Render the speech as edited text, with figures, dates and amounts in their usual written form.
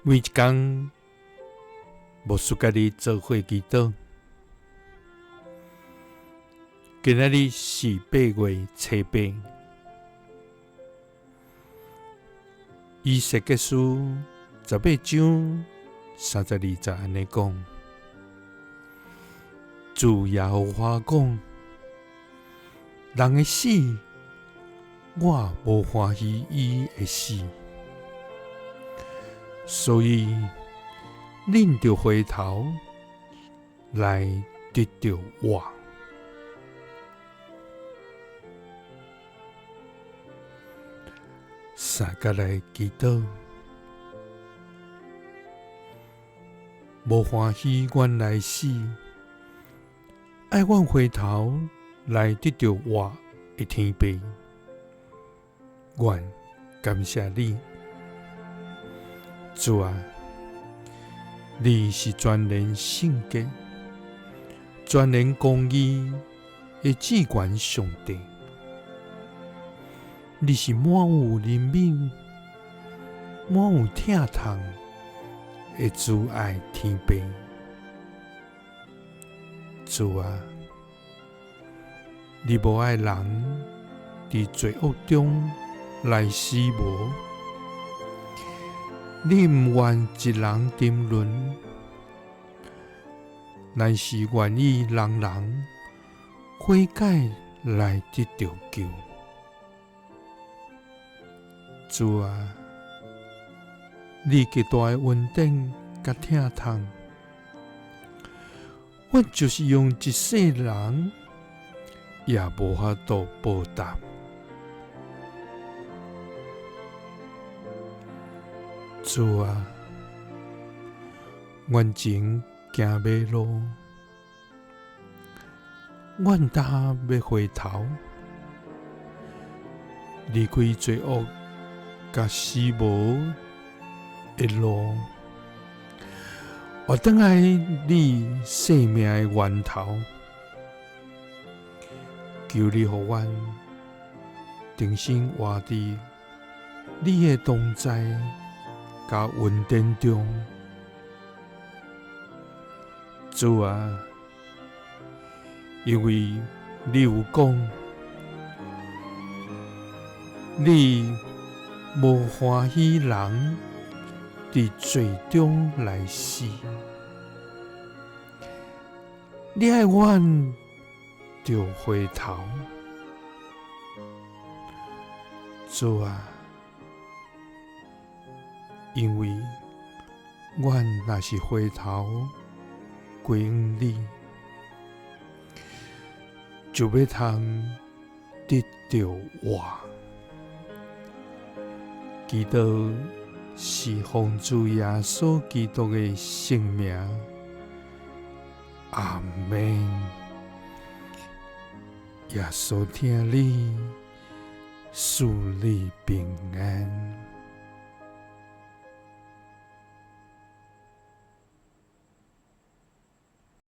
每一工，牧師佮你做伙祈禱。今仔日是8月初8，以西結書18章32節按呢講：主耶和華講，人的死，我無歡喜伊的死，所以恁著回頭來得著活。三佮來祈禱，無歡喜阮來死，愛阮回頭來得著活的天父，阮感謝你，主啊，你是全能聖潔、全能公義的至懸上帝，你是滿有憐憫、滿有疼痛的慈愛天父，主啊，你無愛人佇罪惡中來死亡，你毋願一人沉淪，乃是願意人人悔改來得著救。主啊，你極大的恩典佮疼痛，阮就是用一世人也無法度報答。主啊，阮前行迷路，阮焦欲回頭，離開罪惡佮死亡的路，活轉來你生命的源頭。求你予阮重新活佇你的同在佮恩典中。主啊，因為你有講，你無歡喜人佇罪中來死，你愛阮著回頭。主啊，因為阮若是回頭歸向你，就欲通得著活。祈禱是奉主耶穌基督的聖名，阿們。耶穌疼你，賜你平安。